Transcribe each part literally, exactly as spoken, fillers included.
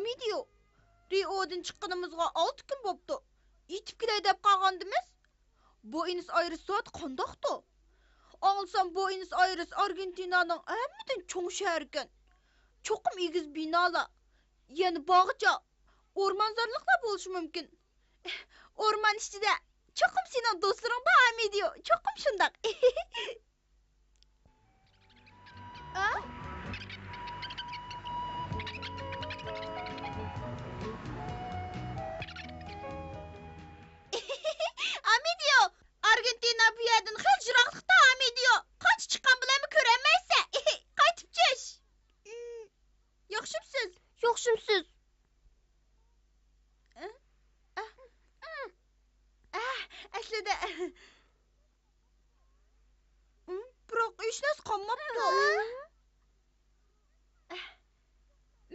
ئامېدىيو، رىئودىن چىققىنىمىزغا ئالتە كۈن بوپتۇ. يېتىپ كېلەي دەپ قالغانىدىمىز. بوئېنس ئايرېس سوئات قانداقتۇ؟ ئاڭلىسام، بوئېنس ئايرېس ئارگېنتىنانىڭ ھەممىدىن چوڭ شەھىرىكەن. چوقۇم ئېگىز بىنالار، يەنە باغچە، ئورمانزارلىقلار بولۇشى مۇمكىن. ئورمان ئىچىدە. چوقۇم سېنىڭ دوستلىرىڭ بار، ئامېدىيو. چوقۇم شۇنداق. ئا؟ ئامېدىيو! ئارگېنتىنا بۇ يەردىن خېلى يىراقلىقتا، ئامېدىيو! قانچە چىققان بىلەنمۇ كۆرەلمەيسەن. قايتىپ چۈش! ياخشىمسىز؟ ياخشىمسىز؟ ئە؟ ئە؟ ئە، ئەسلىدە. بىراق ھېچنەرسە قالماپتۇ.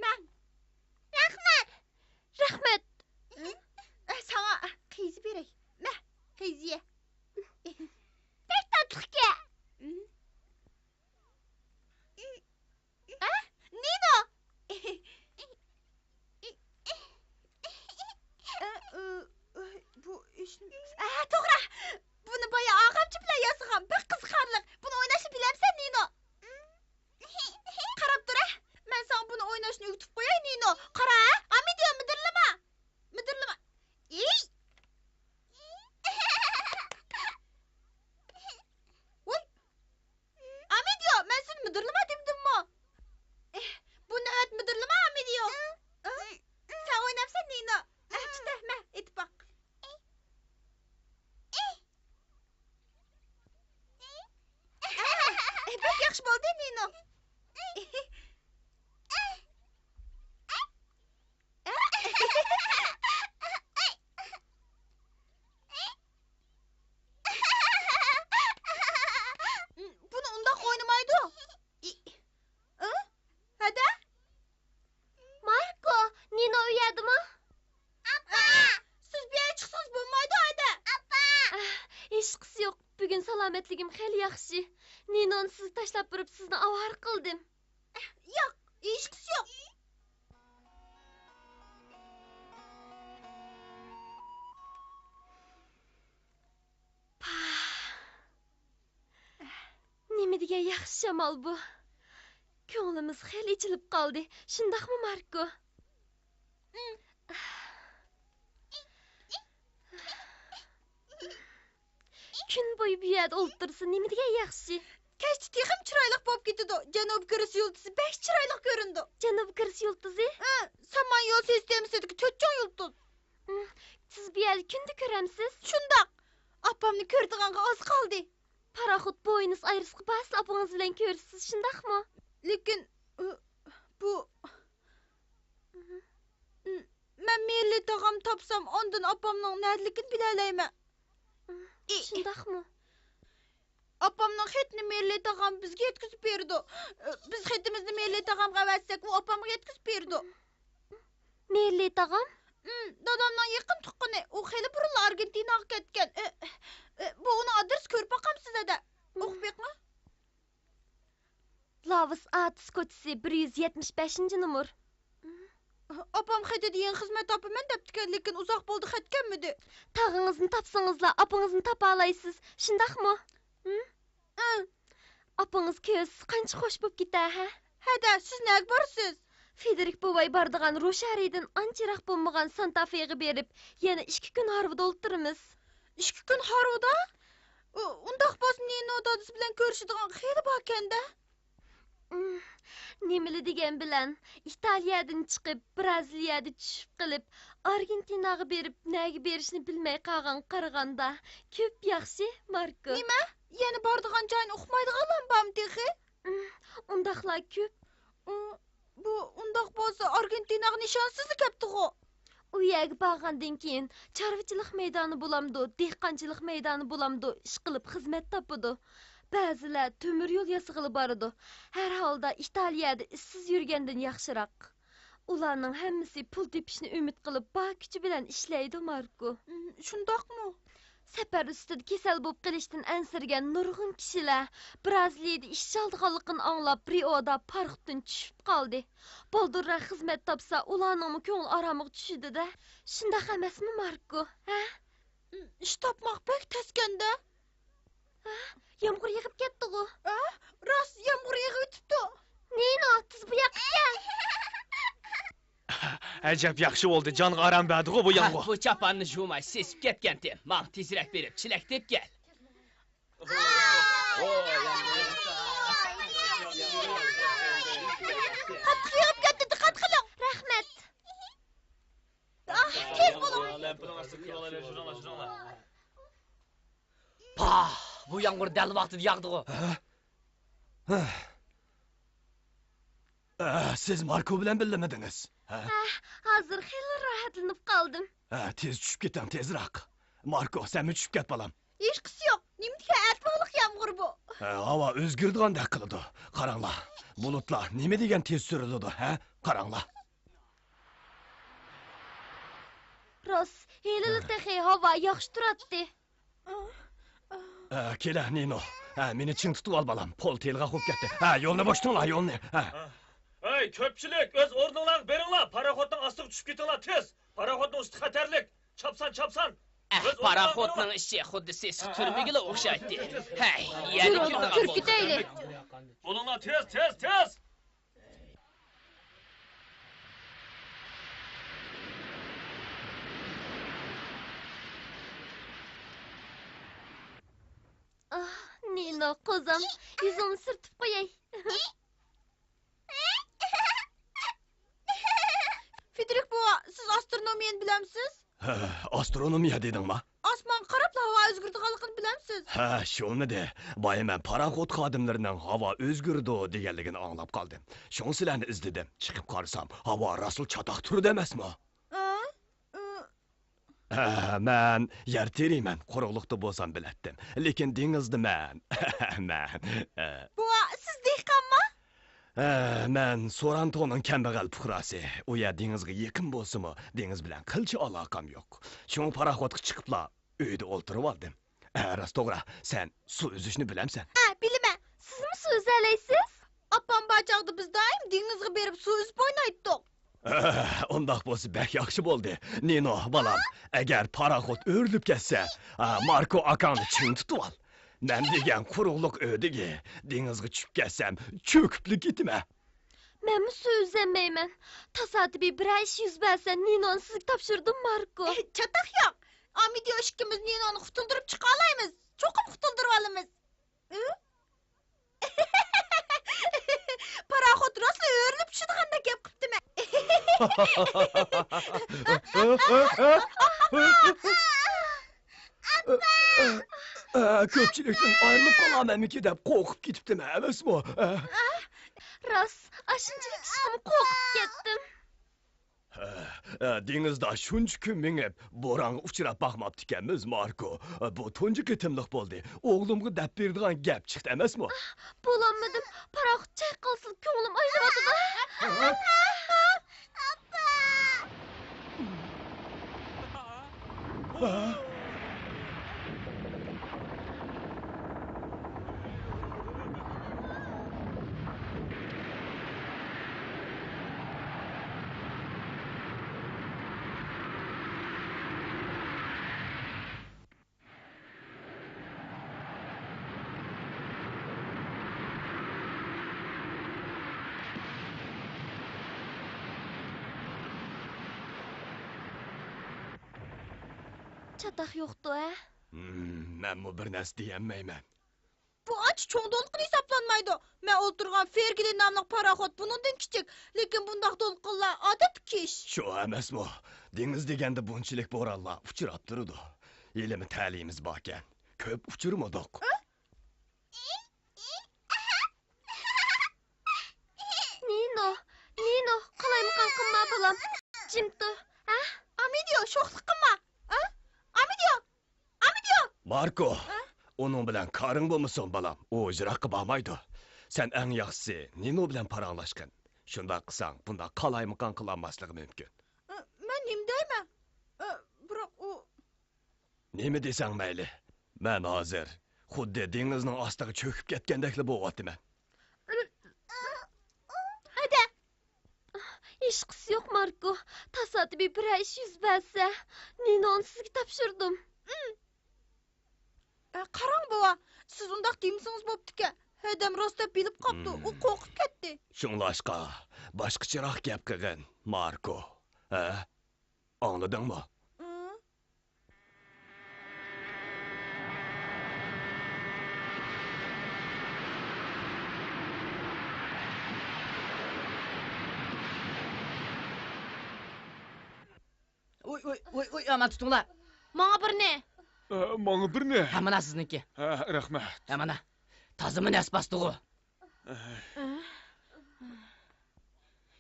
مەن. رەھمەت. رەھمەت. ئە، ساڭا قىزى بېرەي. مە، قىزى. بەك تاتلىقكەن. ئە؟ نىنو! ئە، ئۇ، ئۇ، بۇ ئىشنى، ئە، توغرا! بۇنى بايا ئاغامچى بىلەن ياسىغان، بەك قىزىقارلىق. بۇنى ئويناشنى بىلەمسەن، نىنو؟ قاراپ تۇر، ھە! مەن ساڭا بۇنى ئويناشنى ئۆگىتىپ قوياي، نىنو. قارا، ھە! ئامىدىيو، مىدىرلىما! مىدىرلىما! ئېي! ۋوي! ئامىدىيو، مەن سېنى مىدىرلىما دېمىدىممۇ؟ ئېھ، بۇ نۆۋەت مىدىرلىما، ئامىدىيو. ئىھ، سەن ئويناپسەن، نىنو. ئەھ، چىتە، مە، ئېتىپ باق. ئەھ، بەك ياخشى بولدى، نىنو. بۇنى ئۇنداق ئوينىمايدۇ. ئى، ئى، ھەدە؟ ماركو، نىنو ئۇ يەردىمۇ؟ ئاپا! سىز بۇ يەردىن چىقسىڭىز بولمايدۇ، ھەدە! ئاپا! ئاھ، ھېچقىسى يوق. بۈگۈن سالامەتلىكىم خېلى ياخشى. نىنونى سىزگە تاشلاپ بېرىپ سىزنى ئاۋارە قىلدىم. ياق، ھېچقىسى يوق. پاھ. نېمە دېگەن ياخشى شامال بۇ. كۆڭلىمىز خېلى ئېچىلىپ قالدى. شۇنداقمۇ، ماركو؟ كۈن بويى بۇ يەردە ئولتۇرسا نېمە دېگەن ياخشى. كەچتە تېخىمۇ چىرايلىق بولۇپ كېتىدۇ. جەنۇبىي كۈرىس يۇلتۇزى بەك چىرايلىق كۆرۈنىدۇ. جەنۇبىي كۈرىس يۇلتۇزى؟ ھە، سامانيول سىستېمىسىدىكى تۆت چوڭ يۇلتۇز. ئىم، سىز بۇ يەردە كۈندە كۆرەمسىز؟ شۇنداق. ئاپامنى كۆرىدىغانغا ئاز قالدى. پاراخوت بوينۇس ئايرېسقا بارسىلا ئاپىڭىز بىلەن كۆرۈشىسىز، شۇنداقمۇ؟ لېكىن، ئۇ، بۇ، ئىم. مەن مىللىي تاغام تاپسام، ئاندىن ئاپامنىڭ نەدىلىكىنى بىلەلەيمەن. ئى. شۇنداقمۇ؟ ئاپامنىڭ خېتىنى مىللىي تاغام بىزگە يەتكۈزۈپ بېرىدۇ. بىز خېتىمىزنى مىللىي تاغامغا ئەۋەتسەك، ئۇ ئاپامغا يەتكۈزۈپ بېرىدۇ. مىللىي تاغام؟ ئىم، دادامنىڭ يېقىن تۇغقىنى. ئۇ خېلى بۇرۇنلا ئارگېنتىناغا كەتكەن. ئى، ئى، بۇ ئۇنىڭ ئادرېسى، كۆرۈپ باقامسىز، ھەدە. ئوقۇپ بېقىڭ. لاۋىس ئاتىس كوچىسى، بىر يۈز يەتمىش بەشىنچى نومۇر. ئاپام خېتىدە يېڭى خىزمەت تاپىمەن دەپتىكەن، لېكىن ئۇزاق بولدى، خەت كەلمىدى. تاغىڭىزنى تاپسىڭىزلا، ئاپىڭىزنى تاپالايسىز، شۇنداقمۇ؟ ھە. ئاپىڭىز كۆرسە قانچە خوش بوپ كېتەر، ھە؟ ھەدە، سىز نەگە بارىسىز؟ فېدېرىك بوۋاي بارىدىغان رۇ شەھىرىدىن ئانچە يىراق بولمىغان سانتا فېغا بېرىپ، يەنە ئىككى كۈن ھارۋىدا ئولتۇرىمىز. ئىككى كۈن ھارۋىدا؟ ئۇ، ئۇنداق بولسا نىنو دادىسى بىلەن كۆرۈشىدىغان خېلى باركەن-دە. ئىم، نېمىلا دېگەن بىلەن، ئىتالىيەدىن چىقىپ، برازىلىيەدە چۈشۈپ قېلىپ، ئارگېنتىناغا بېرىپ، نەگە بېرىشنى بىلمەي قالغانغا قارىغاندا، كۆپ ياخشى، ماركو. نېمە؟ يەنە بارىدىغان جايىنى ئۇقمايدىغانلارمۇ بارمۇ تېخى؟ ئىم، ئۇنداقلار كۆپ. ئۇ، بۇ ئۇنداق بولسا، ئارگېنتىناغا نىشانسىزلا كەپتىغۇ. ئۇ يەرگە بارغاندىن كېيىن، چارۋىچىلىق مەيدانى بولامدۇ، دېھقانچىلىق مەيدانى بولامدۇ، ئىشقىلىپ خىزمەت تاپىدۇ. بەزىلەر تۆمۈر يول ياسىغىلى بارىدۇ. ھەر ھالدا ئىتالىيەدە ئىشسىز يۈرگەندىن ياخشىراق. ئۇلارنىڭ ھەممىسى پۇل تېپىشنى ئۈمىد قىلىپ، بار كۈچى بىلەن ئىشلەيدۇ، ماركو. ئىم، شۇنداقمۇ؟ سەپەر ئۈستىدە كېسەل بولۇپ قېلىشتىن ئەنسىرىگەن نۇرغۇن كىشىلەر برازىلىيىدە ئىش ئالىدىغانلىقىنى ئاڭلاپ، رىئودا پاراخوتتىن چۈشۈپ قالدى. بالدۇرراق خىزمەت تاپسا، ئۇلارنىڭمۇ كۆڭلى ئارامىغا چۈشىدۇ-دە. شۇنداق ئەمەسمۇ، ماركو؟ ھە؟ ئىش تاپماق بەك تەسكەندە. ھە؟ يامغۇر يېغىپ كەتتىغۇ؟ ھە؟ راست، يامغۇر يېغىۋېتىپتۇ. نىنو، تېز بۇ ياققا كەل. ئەجەب ياخشى بولدى، جانغا ئارام بەردىغۇ بۇ يامغۇر. بۇ چاپاننى جۇماي سېسىپ كەتكەنتىم. ماڭ، تېزرەك بېرىپ چېلەك تېپىپ كەل. قاتتىق يېغىپ كەتتى، دىققەت قىلىڭ. رەھمەت. ئاھ، تېز بولۇڭ. پاھ، بۇ يامغۇر دەل ۋاقتىدا ياغدىغۇ. ھە؟ ھە. ئە، سىز ماركو بىلەن بىللىمىدىڭىز؟ ھە؟ ھە، ھازىر خېلى راھەتلىنىپ قالدىم. ھە، تېز چۈشۈپ كېتىڭ، تېزراق. ماركو، سەنمۇ چۈشۈپ كەت، بالام. ھېچقىسى يوق. نېمىدېگەن ئەتىۋارلىق يامغۇر بۇ؟ ھە، ھاۋا ئۆزگىرىدىغاندەك قىلىدۇ. قاراڭلار، بۇلۇتلار نېمە دېگەن تېز سۈرۈلىدۇ، ھە؟ قاراڭلار. راست، ھېلىلا تېخى ھاۋا ياخشى تۇراتتى. ئە، كېلە، نىنو. ئە، مېنى چىڭ تۇتۇۋال، بالام. پول تېيىلغان بولۇپ كەتتى. ھە، يولنى بوشىتىڭلار، يولنى. ھە. ھەي، كۆپچىلىك، ئۆز ئورنۇڭلارغا بېرىڭلار. پاراخوتنىڭ ئاستىغا چۈشۈپ كېتىڭلار، تېز. پاراخوتنىڭ ئۈستى خەتەرلىك. چاپسان، چاپسان. ئەھ، پاراخوتنىڭ ئىچى خۇددى سېسىق تۈرمىگىلا ئوخشايتتى. ھەي، يەنە كىرىدىغان بولدۇم. بولۇڭلار، تېز، تېز، تېز. ئاھ، نىنو، قوزام، يۈزۈڭنى سۈرتۈپ قوياي. فېدېرىك بوۋا، سىز ئاسترونومىيەنى بىلەمسىز؟ ھە، ئاسترونومىيە دېدىڭما؟ ئاسمانغا قاراپلا ھاۋا ئۆزگىرىدىغانلىقىنى بىلەمسىز؟ ھە، شۇمىدى؟ بايا مەن پاراخوت خادىملىرىنىڭ ھاۋا ئۆزگىرىدۇ دېگەنلىكىنى ئاڭلاپ قالدىم. شۇڭا سىلەرنى ئىزدىدىم. چىقىپ قارىسام، ھاۋا راسلا چاتاق تۇرىدۇ ئەمەسمۇ؟ ھە؟ ھە، مەن يەر تېرىيمەن، قۇرۇقلۇقتا بولسام بىلەتتىم. لېكىن دېڭىزدا مەن، مەن، ئە. بوۋا، سىز دېھقانما؟ ھە، مەن سورانتونىڭ كەمبەغەل پۇقراسى. ئۇ يەر دېڭىزغا يېقىن بولسىمۇ، دېڭىز بىلەن قىلچە ئالاقەم يوق. شۇڭا پاراخوتقا چىقىپلا ئۆيدە ئولتۇرۇۋالدىم. ئە، راست توغرا، سەن سۇ ئۈزۈشنى بىلەمسەن؟ ھە، بىلىمەن. سىزمۇ سۇ ئۈزەلەيسىز؟ ئاپام بار چاغدا بىز دائىم دېڭىزغا بېرىپ سۇ ئۈزۈپ ئوينايتتۇق. ئۇنداق بولسا بەك ياخشى بولدى. نىنو، بالام، ئەگەر پاراخوت ئۆرۈلۈپ كەتسە، ئا، ماركو ئاكاڭنى چىڭ تۇتۇۋال. مەن دېگەن قۇرۇقلۇق ئۆيدىكى، دېڭىزغا چۈشۈپ كەتسەم، چۆكۈپلا كېتىمەن. مەنمۇ سۇ ئۈزەلمەيمەن. تاسادىپىي بىرەر ئىش يۈز بەرسە، نىنونى سىزگە تاپشۇردۇم، ماركو. چاتاق يوق. ئامىدىيو ئىككىمىز نىنونى قۇتۇلدۇرۇپ چىقالايمىز. چوقۇم قۇتۇلدۇرۇۋالىمىز. ئۇ؟ پاراخوت راسلا ئۆرۈلۈپ چۈشىدىغاندەك گەپ قىپتىمەن. ئە، كۆپچىلىكتىن ئايرىلىپ قالارمەنمىكىن دەپ قورقۇپ كېتىپتىمەن ئەمەسمۇ؟ ئە. راست، ئاشۇنچىلىك ئىشقىمۇ قورقۇپ كەتتىم. ئە، ئە، دېڭىزدا شۇنچە كۈن مېڭىپ، بورانغا ئۇچراپ باقماپتىكەنمىز، ماركو. بۇ تۇنجى قېتىملىق بولدى. ئوغلۇمغا دەپ بېرىدىغان گەپ چىقتى ئەمەسمۇ؟ بولالمىدىم. پاراخوت چايقالسىلا كۆڭلۈم ئاينىۋاتىدۇ. ئاپا! چاتاق يوقتۇ ھە؟ ھىم، مەنمۇ بىر نەرسە دېيەلمەيمەن. بۇ ئانچە چوڭ دولقۇن ھېسابلانمايدۇ. مەن ئولتۇرغان فېرگىلى ناملىق پاراخوت بۇنىڭدىن كىچىك، لېكىن بۇنداق دولقۇنلار ئادەتتىكى ئىش. شۇ ئەمەسمۇ؟ دېڭىز دېگەندە بۇنچىلىك بورانلار ئۇچراپ تۇرىدۇ. ھېلىمۇ تەلىيىمىز باركەن. كۆپ ئۇچۇرمىدۇق. نىنو، نىنو، قالايمىقان قىلما، بالام. جىم تۇر، ھە؟ ئامىدىيو، شوخلۇق قىلما. ھە؟ ئامىدىيو! ئامىدىيو! ماركو! ھە؟ ئۇنىڭ بىلەن كارىڭ بولمىسۇن، بالام. ئۇ يىراققا بارمايدۇ. سەن ئەڭ ياخشىسى نىنو بىلەن پاراڭلاشقىن. شۇنداق قىلساڭ، بۇنداق قالايمىقان قىلالماسلىقى مۇمكىن. ئە، مەن نېمە دەيمەن؟ ئە، بىراق ئۇ نېمە دېسەڭ مەيلى، مەن ھازىر خۇددى دېڭىزنىڭ ئاستىغا چۆكۈپ كەتكەندەكلا بولۇۋاتىمەن. ھەدە! ھېچقىسى يوق، ماركو. تاسادىپىي بىرەر ئىش يۈز بەرسە، نىنونى سىزگە تاپشۇردۇم. ئە، قاراڭ، بوۋا، سىز ئۇنداق دېمىسىڭىز بوپتىكەن. ھەدەم راست دەپ بىلىپ قاپتۇ، ئۇ قورقۇپ كەتتى. شۇڭلاشقا، باشقىچىراق گەپ قىلغىن، ماركو. ھە؟ ئاڭلىدىڭمۇ؟ ۋوي، ۋوي، ۋوي، ۋوي، ئامان تۇتۇڭلار. ماڭا بىرنى. ئە، ماڭا بىرنى. ھە، مانا سىزنىڭكى. ھە، رەھمەت. ھە، مانا. تازىمۇ نەس باستىغۇ. ئە.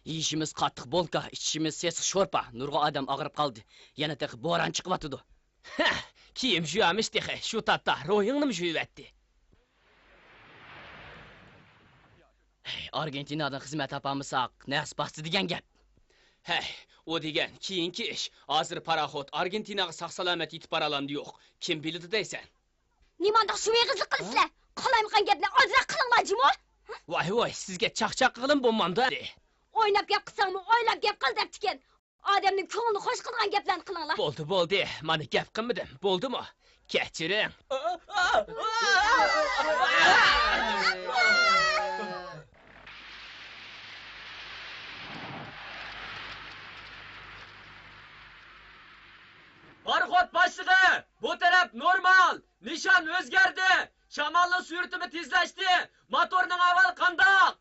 يېيىشىمىز قاتتىق بولكا، ئىچىشىمىز سېسىق شورپا. نۇرغۇن ئادەم ئاغرىپ قالدى. يەنە تېخى بوران چىقىۋاتىدۇ. ھە، كىيىم جۇيامىش تېخى، شۇ تاپتا روھىڭنىمۇ جۇيۇۋەتتى. ئارگېنتىنادىن خىزمەت تاپالمىساق، نەس باستى دېگەن گەپ. ھەي، ئۇ دېگەن كېيىنكى ئىش. ھازىر پاراخوت ئارگېنتىناغا ساق-سالامەت يېتىپ بارالامدۇ يوق، كىم بىلىدۇ دەيسەن؟ نېمانداق شۇ ئېغىزلىق قىلىسىلەر؟ قالايمىقان گەپنى ئازراق قىلىڭلار جۇمۇ! ۋاي ۋاي، سىزگە چاقچاق قىلغىلىمۇ بولمامدۇ. ئويناپ گەپ قىلساڭمۇ، ئويلاپ گەپ قىل دەپتىكەن. ئادەمنىڭ كۆڭلىنى خۇش قىلىدىغان گەپلەرنى قىلىڭلار. بولدى، بولدى، مانا گەپ قىلمىدىم، بولدىمۇ؟ كەچۈرۈڭ. پاراخوت باشلىقى، بۇ تەرەپ نورمال، نىشان ئۆزگەردى، شامالنىڭ سۈرئىتىمۇ تېزلەشتى، موتورنىڭ ئەھۋالى قانداق؟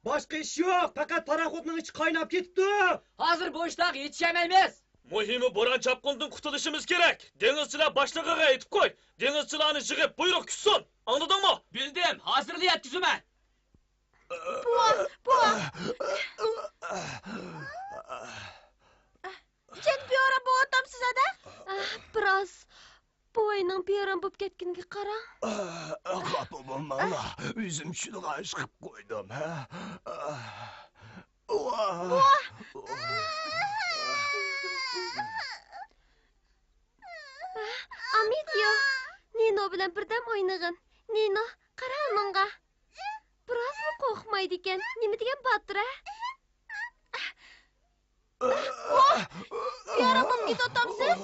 باشقا ئىش يوق، پەقەت پاراخوتنىڭ ئىچى قايناپ كېتىپتۇ. ھازىر بۇ ئىشلارغا يېتىشەلمەيمىز. مۇھىمى بوران-چاپقۇندىن قۇتۇلۇشىمىز كېرەك. دېڭىزچىلار باشلىقىغا ئېيتىپ قوي، دېڭىزچىلارنى يىغىپ بۇيرۇق كۈتسۇن. ئاڭلىدىڭمۇ؟ بىلدىم، ھازىرلا يەتكۈزىمەن. بوۋا، بوۋا. جەنابىي ئارام بوۋاتامسىز ھەدە؟ ئاھ، بىراز. بوۋاينىڭ بىئارام بولۇپ كەتكىنىگە قاراڭ. ئاھ، خاپا بولماڭلار، ئۆزۈم چۈشىدىغان ئىش قىلىپ قويدۇم، ھە؟ ئاھ. ۋاھ! ئامىدىيو، نىنو بىلەن بىردەم ئوينىغىن. نىنو، قارا ئانىڭغا. بىرازمۇ قورقمايدىكەن. نېمە دېگەن باتۇر، ھە؟ ۋاھ! بىئارام بولۇپ كېتىۋاتامسىز؟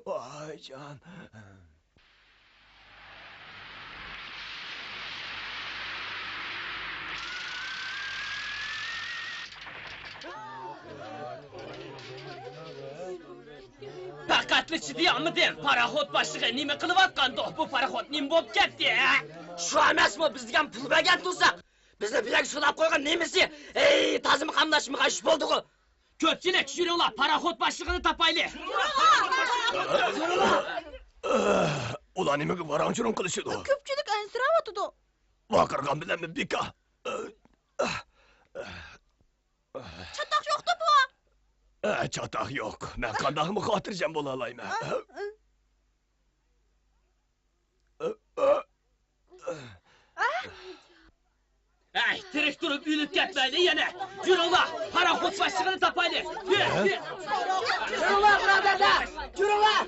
ۋايجان. پەقەتلا چىدىيالمىدىم. پاراخوت باشلىقى نېمە قىلىۋاتقاندۇ؟ بۇ پاراخوت نېمە بولۇپ كەتتى، ھە؟ شۇ ئەمەسمۇ، بىز دېگەن پۇل بەرگەن تۇرساق، بىزنى بۇ يەرگە سولاپ قويغان نېمىسى؟ ھەي، تازىمۇ قاملاشمىغان ئىش بولدىغۇ. كۆپچىلىك، يۈرۈڭلار، پاراخوت باشلىقىنى تاپايلى. ئۇلار نېمىگە ۋاراڭ-چۇرۇڭ قىلىشىدۇ؟ كۆپچىلىك ئەنسىرەۋاتىدۇ. ۋارقىرىغان بىلەنمۇ بىكار. چاتاق يوقتۇ بۇ؟ ئە، چاتاق يوق. مەن قانداقمۇ خاتىرجەم بولالايمەن؟ ھەي، تىرىك تۇرۇپ ئۆلۈپ كەتمەيلى يەنە. يۈرۈڭلار، پاراخوت باشلىقىنى تاپايلى. يۈر، يۈر. يۈرۈڭلار، بۇرادەرلەر، يۈرۈڭلار.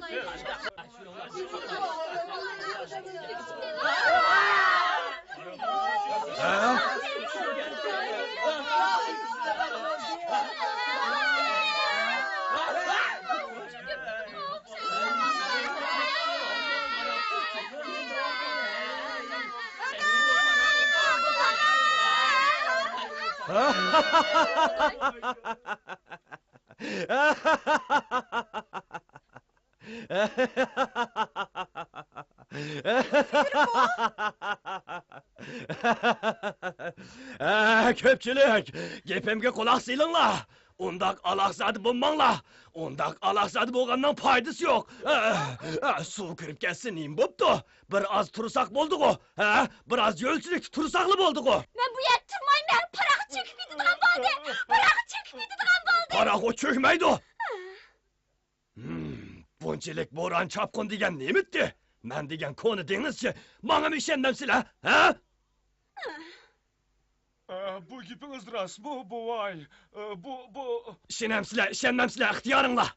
ئە، كۆپچىلىك، گېپىمگە قۇلاق سېلىڭلار. ئۇنداق ئالاقزادە بولماڭلار. ئۇنداق ئالاقزادە بولغاننىڭ پايدىسى يوق. ئە، ئە، سۇ كىرىپ كەتسە نېمە بوپتۇ؟ بىر ئاز تۇرساق بولدىغۇ، ھە؟ بىر ئاز يۆلچىلىكتە تۇرساقلا بولدىغۇ. مەن بۇ يەردە تۇرمايمەن. پاراخوت چۆكۈپ كېتىدىغان بولدى. پاراخوت چۆكۈپ كېتىدىغان بولدى. پاراخوت چۆكمەيدۇ. ھىم، بۇنچىلىك بوران-چاپقۇن دېگەن نېمىتتى؟ مەن دېگەن كونا دېڭىزچى، ماڭىمۇ ئىشەنمەمسىلەر، ھە؟ ئە، بۇ گېپىڭىز راستمۇ، بوۋاي؟ ئە، بۇ، بۇ. ئىشىنەمسىلەر، ئىشەنمەمسىلەر، ئىختىيارىڭلار.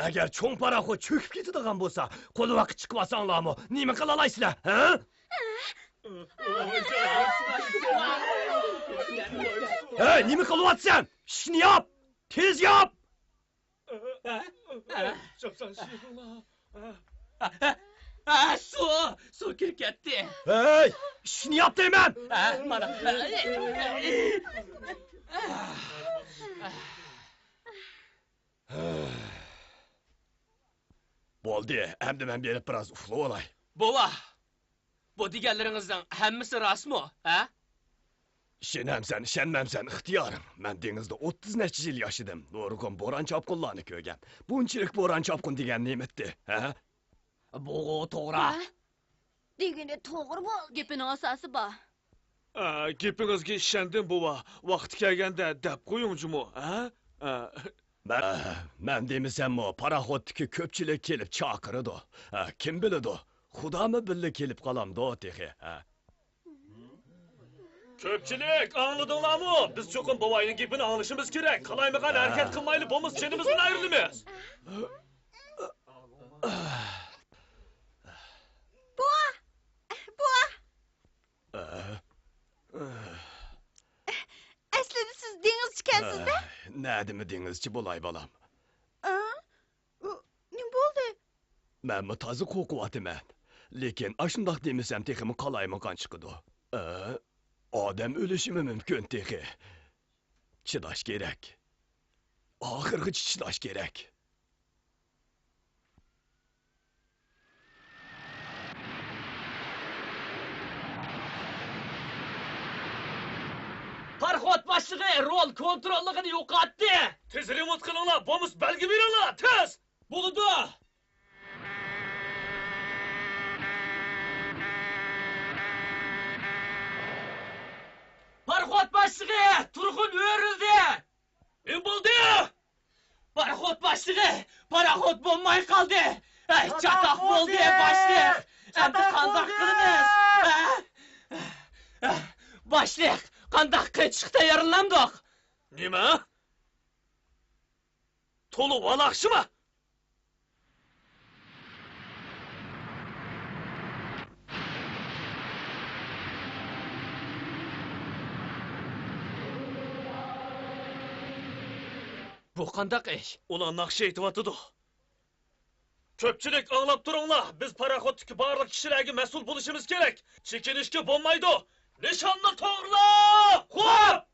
ئەگەر چوڭ پاراخوت چۆكۈپ كېتىدىغان بولسا، قولۋاققا چىقىۋالساڭلارمۇ نېمە قىلالايسىلەر، ھە؟ ھەي، نېمە قىلىۋاتىسەن؟ ئىشىكنى ياپ! تېز ياپ! ھە؟ ھە؟ ھە؟ سۇ! سۇ كىرىپ كەتتى! ھەي! ئىشىكنى ياپ دەيمەن! ھە؟ مانا. بولدى، ئەمدى مەن بېرىپ بىراز ئۇخلىۋالاي. بوۋا، بۇ دېگەنلىرىڭىزنىڭ ھەممىسى راستمۇ، ھە؟ ئىشىنەمسەن، ئىشەنمەمسەن، ئىختىيارىڭ. مەن دېڭىزدا ئوتتۇز نەچچە يىل ياشىدىم، نۇرغۇن بوران-چاپقۇنلارنى كۆرگەن. بۇنچىلىك بوران-چاپقۇن دېگەن نېمىتتى، ھە؟ بۇغۇ توغرا. ھە؟ دېگىنى توغرا بولدى. گېپىنىڭ ئاساسى بار. ئە، گېپىڭىزگە ئىشەندىم، بوۋا. ۋاقتى كەلگەندە دەپ قويۇڭ جۇمۇ، ھە؟ ئە. مە-، مەن دېمىسەممۇ، پاراخوتتىكى كۆپچىلىك كېلىپ چاقىرىدۇ. ھە، كىم بىلىدۇ، خۇدامۇ بىللە كېلىپ قالامدۇ تېخى، ھە؟ كۆپچىلىك، ئاڭلىدىڭلارمۇ؟ بىز چوقۇم بوۋاينىڭ گېپىنى ئاڭلىشىمىز كېرەك. قالايمىقان ھەرىكەت قىلمايلى بولمىسا جېنىمىزدىن ئايرىلىمىز. بوۋا! بوۋا! ئەسلىدە سىز دېڭىزچىكەنسىز-دە؟ نەدىمۇ دېڭىزچى بولاي، بالام؟ ئا؟ ئۇ، نېمە بولدى؟ مەنمۇ تازا قورقۇۋاتىمەن. لېكىن ئاشۇنداق دېمىسەم تېخىمۇ قالايمىقان چىقىدۇ. ئە، ئادەم ئۆلۈشىمۇ مۇمكىن تېخى. چىداش كېرەك. ئاخىرغىچە چىداش كېرەك. پاراخوت باشلىقى رول كونتروللۇقىنى يوقاتتى. تېز رېمونت قىلىڭلار، بولمىسا بەلگە بېرىڭلار، تېز! بولىدۇ. پاراخوت باشلىقى، تۇرغۇن ئۆرۈلدى. نېمە بولدى؟ پاراخوت باشلىقى، پاراخوت بولماي قالدى. ھەي، چاتاق بولدى، باشلىق. ئەمدى قانداق قىلىمىز؟ ھە؟ باشلىق، قانداق قېچىشقا تەييارلىنامدۇق؟ نېمە؟ تولا ۋالاخشىما؟ بۇ قانداق ئىش؟ ئۇلار ناخشا ئېيتىۋاتىدۇ. كۆپچىلىك ئاڭلاپ تۇرۇڭلار، بىز پاراخوتتىكى بارلىق كىشىلەرگە مەسئۇل بولۇشىمىز كېرەك. چېكىنىشكە بولمايدۇ. نىشاننى توغرىلاڭ! خوپ!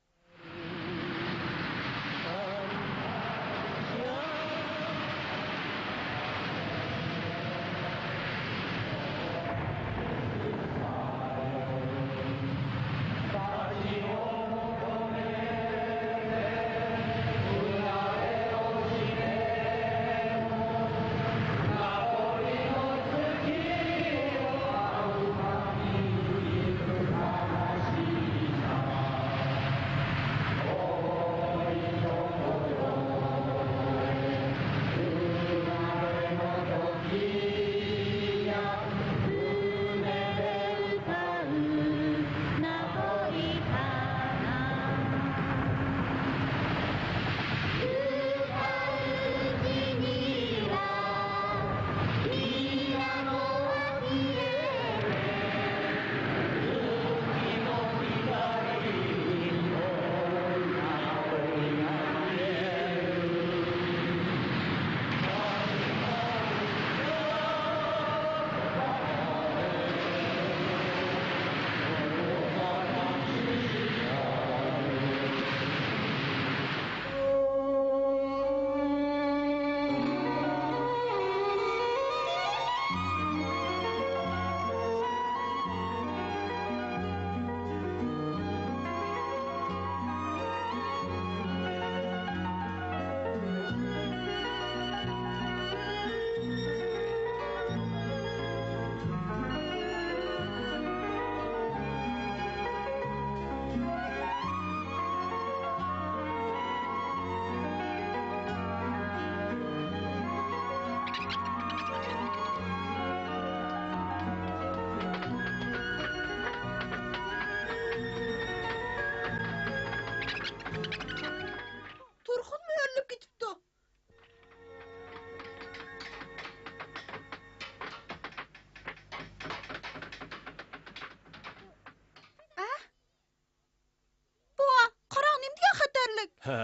ھە،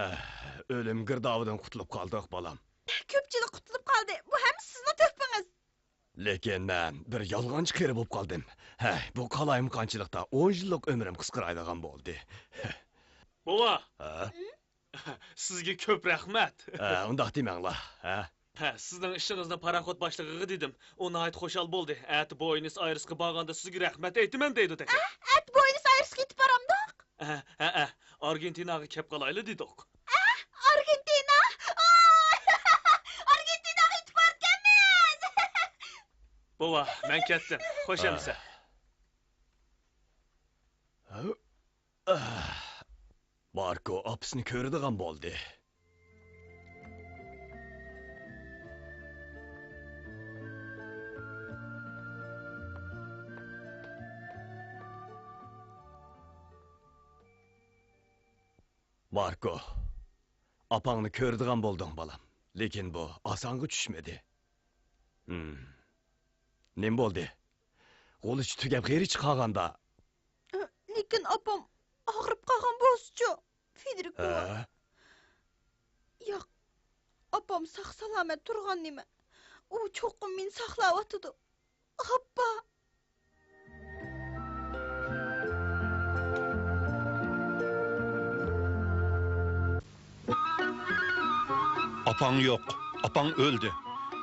ئۆلۈم گىردابىدىن قۇتۇلۇپ قالدۇق، بالام. كۆپچىلىك قۇتۇلۇپ قالدى. بۇ ھەممىسى سىزنىڭ تۆھپىڭىز. لېكىن مەن بىر يالغانچى قېرى بولۇپ قالدىم. ھەي، بۇ قالايمىقانچىلىقتا ئون يىللىق ئۆمرۈم قىسقىرايدىغان بولدى. بوۋا! ھە؟ سىزگە كۆپ رەھمەت. ھە، ئۇنداق دېمەڭلار. ھە؟ ھە، سىزنىڭ ئىشىڭىزنى پاراخوت باشلىقىغا دېدىم. ئۇ ناھايىتى خۇشال بولدى. ئەتە بوينىس ئايرېسقا بارغاندا سىزگە رەھمەت ئېيتىمەن دەيدۇ تېخى. ئە، ئەتە بوينىس ئايرېسقا يېتىپ بارامدۇق؟ ھە، ھە، ھە. ئارگېنتىناغا كەپ قالايلى دېدۇق. ئە، ئارگېنتىنا؟ ئاي! ئارگېنتىناغا يېتىپ بارىدىكەنمىز! بوۋا، مەن كەتتىم. خوش ئەمىسە. ماركو ئاپىسىنى كۆرىدىغان بولدى. ماركو، ئاپاڭنى كۆرىدىغان بولدۇڭ، بالام. لېكىن بۇ ئاسانغا چۈشمىدى. ھىم. نېمە بولدى؟ غۇلىچى تۈگەپ غېرىچە قالغاندا. لېكىن ئاپام ئاغرىپ قالغان بولسىچۇ، فېدېرىك بوۋا؟ ھە؟ ياق، ئاپام ساق-سالامەت تۇرغان نېمە. ئۇ چوقۇم مېنى ساقلاۋاتىدۇ. ئاپا! ئاپاڭ يوق، ئاپاڭ ئۆلدى.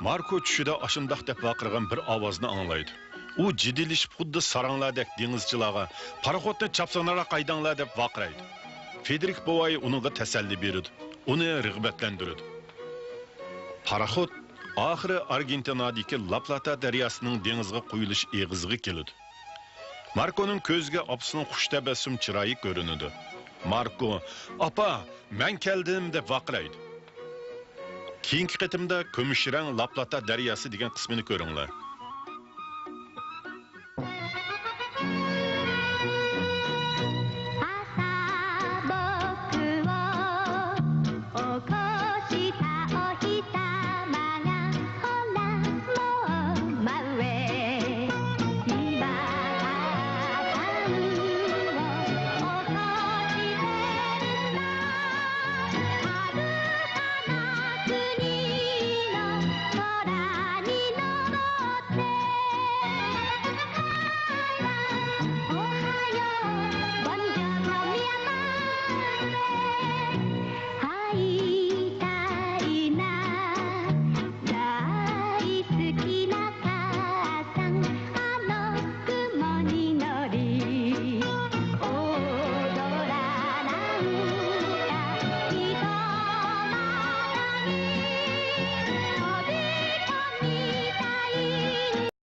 ماركو چۈشىدە ئاشۇنداق دەپ ۋارقىرىغان بىر ئاۋازنى ئاڭلايدۇ. ئۇ جىددىيلىشىپ، خۇددى ساراڭلاردەك دېڭىزچىلارغا، پاراخوتنى چاپسانراق ھەيدەڭلار دەپ ۋارقىرايدۇ. فېدېرىك بوۋاي ئۇنىڭغا تەسەللى بېرىدۇ، ئۇنى رىغبەتلەندۈرىدۇ. پاراخوت ئاخىرى ئارگېنتىنادىكى لاپلاتا دەرياسىنىڭ دېڭىزغا قۇيۇلۇش ئېغىزىغا كېلىدۇ. ماركونىڭ كۆزىگە ئاپىسىنىڭ خۇش تەبەسسۇم چىرايى كۆرۈنىدۇ. ماركو، «ئاپا، مەن كەلدىم!» دەپ ۋارقىرايدۇ. كېيىنكى قېتىمدا كۈمۈش رەڭ لاپلاتا دەرياسى دېگەن قىسمىنى كۆرۈڭلار.